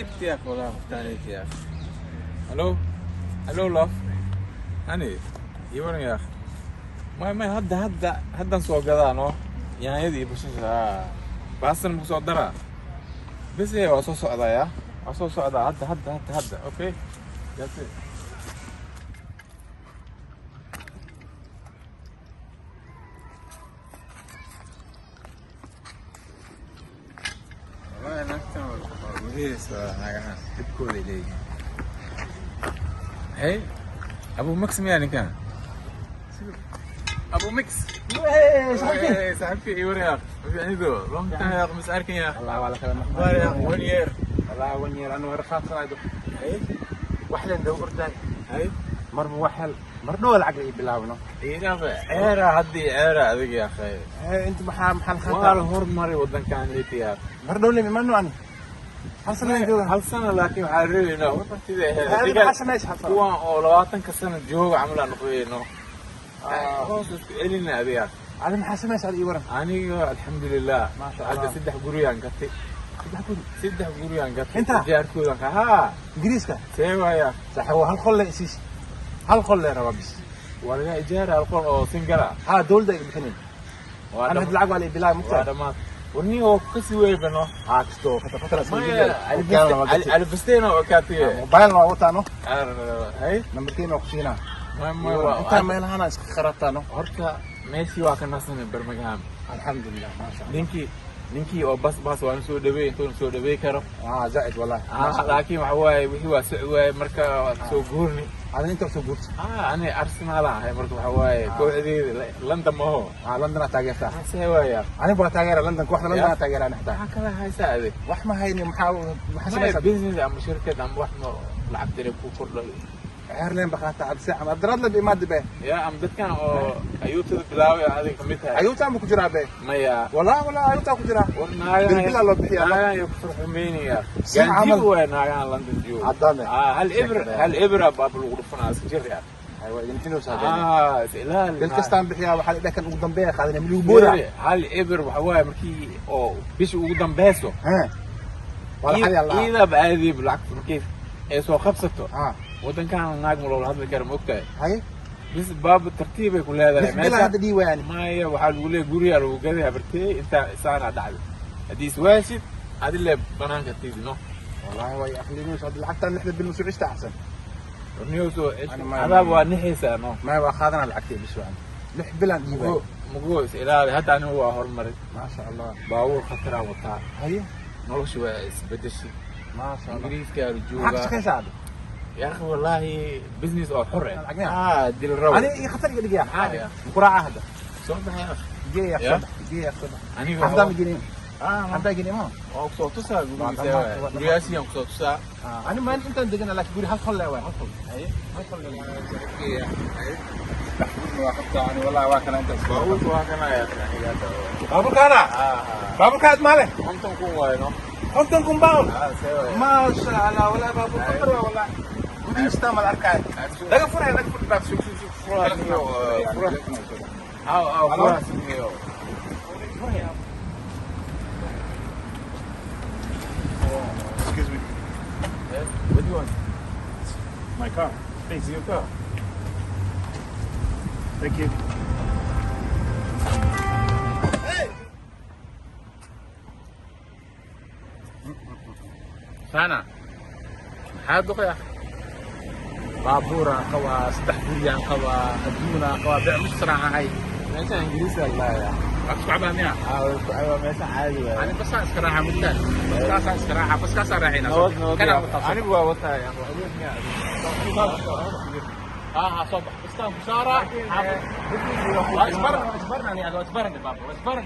Dhibti yaa walaa qoftaanayt yaa. Hello, hello love, hani ii waran yaa. May may, hadda hadda haddan soo gadaa no yaanyada iyo basasha, baastan maku soo daraa bes. Waa soo socdaa yaa, waa soo socdaa hadda hadda hadda hadda. Okay, that's it. Wallahi naagtan waa gudihiisa, naagahan dhibkooday leeyihiin. Hey, Abu Max, miyaa ninkan Abu Mix? Hey, saaxiibkay, ii war yaa, fiicnido? Long time yaa, mis arkin yaa. والله ولا كلام. War yaa, one year. والله one year أنا ورفعت صنايدو. Hey. waxleen dhow ordaay. Hey. Marba waxel mar dhow lacag ay bilaawno. Iidhaaf ceera haddii ceera adig yaa akhay. Inta maxaa Waa la hormaray wadankan yaa. Mar dhow lemi manu ani hal sano jooga. Hal sano, laakiin waxaa reebaynaa sida ahayd. Hada maxaa samaysa hal sano? Kuwan oo 20-ka sano jooga camal aan noqonayno, hoos isku celina adiga. Adi maxaa samaysa adi, ii waran? Aniga alxamdulilah. Maasha Hadda Allah. saddex guriyaan gatay. Saddex guri? Saddex guriyaan gatay. Inta? Ijaarkoodan ka haa. Ingiriiska? See waaya? Sax, waa hal qol le isiis, hal qol le rabaa bis. Waa laga ijaara hal qol oo single ah. Haa, dowladda ay bixinin. Waa ana hadda lacag waa la bilaabay. Waa mugtaa. dhammaad warniga oo kasii weybano. Haa, kasto kata fatara. Maya, alifasteyna oo kaatiye. Mobile waa wataano. Hay. Nambarkeena waa ku siinaa. May may, waa Intaa meelahana iska qarataano. Horta meeshii waa ka nasanay Birmingham. Alxamdulilah, maasha Allah. Ninkii oo bas bas waan soo dhaweey intuuna soo dhaweey karo. Ah, zaaid wallahi. Ah, laakiin waxa waaye wixii waa soci waaye, marka waa soo guurni. Ada inta soo guurta? Ah, ani Arsenal aan ahay, marka waxa waaye kooxdeeda London maho. Ah, London aad taageertaa? See waaya? Aniga waa taageera London, kooxda London aad taageera ani xitaa. Maxaa kala haysaa adig? Wax ma hayni, maxaa Maya, samaysaa? Business ama shirkad ama wax ma lacag tire ku kordhay? Airline baqaata cabsi ama daraad la imaad be. Ya, ama dadkan oo ayuutada bilaabay adiga kamid tahay? Ayuuta ma ku jiraa be? Maya. Walaa walaa, ayuuta ku jiraa. War naagahan Bilbilaa loo bixiyaa. Naagahan iyo kufarxumeynaya. Si camal. Gaanjibo waay naagahan London jooga. Caddaane. Ah, hal ibr hal ibra baab lagu dhufanaa, iska jir yaa. Ay, waa idin xinaysaa been. Ah, is ilaali. Bil kastaan bixiyaa, waxaa la dheh kan ugu dambeeya qaadanaya miligu boora. Hal ibr waxa waaye markii oo bisha ugu dambeyso. Ha, waa la xadi Allah. Iidaba aadiib lacagta markii ay soo qabsato. Ha. Wadankan naag ma loola hadli kara, ma ogtahay? Haye. Bis baab tartiibay ku leedahay. Lix bilaa hadda dhii waayani. Maya, waxaa lagu leeyahay gurigaa lagu gaday habartey intaa isaanaa dhacday, haddii iswaasid adi le banaanka tiidi no. Wallahi way aqlinayso hadda lacagtan lixda bil masoo cishta axsan. Warniyowsoo Ani adaab waa nixaysaa no. Maya, waa qaadanaa lacagtay bis waan 6 bilaan dhii waayay. Mugo is ilaali, hadda anigu waa horumaray. Maasha Allah. Baabuur khataraa wataa. Haye. Nolosha waa isbedeshay. Maasha Allah. Ingiriiskaa Maxaa ka joogaa. shaqaysaa hadda? Ya akhi, wallaahi business oo xor eh. Lacag miyaa? Ah, dil raw. Ani ii khatar iga dhigaya. Maxaa? Mukuraaca hadda. Soo baxay akhi. Geeya. Ya? Soo bax, geeya, soo bax. Aniga Xafdaa ma gelin? Ah, Xafdaa gelin ma? Waa kusoo tusaa gurigiisa. Waa Waay. dhammaad. Gurigaasiyaan kusoo tusaa. Ani maan intaan degana, laakiin guri hal qol le waay, hal qol. Haye. Hal qol le waa qabtaa ani wallahi, waa kana intaas. Baabuurka waa kana yaa akhi, aniga hadda. Baaburkaana? Ah. Baaburkaad maale? 50,000 waaye no. 50,000 pound? Ah, see waay. Maasha Allah, wallahi baabuur khatar waa, wallahi gudihiisa mal arkaayo. Laga furay, laga furay baab. Shuf shuf shuf, furaha niyo, furaha. Aw aw, furaha niyo. Excuse me. Yes. What do you want? My car. It's your car. Thank you. Sana. Maxaa duqaya? Baabuuraan qabaa, saddex guryaan qabaa, adduunaan qabaa, beec mushraan ahay. Meesha Ingiriisi la yaa. Waa isku cabaa miya? Ah, waa isku cabaa, meesha caadi waaye. Ani basaan iska raaxa mugtaan, baskaasaan iska raaxa, baskaasaan raacayna. Nabad nabad. Kana Yaa. wataa. Anigu waa wataa yaa. Waa miyaa? ها ها، صبح بستان بشارة. Laakiin, waa isbaran, waa isbaran, ani waa isbaran baaba, waa isbaran.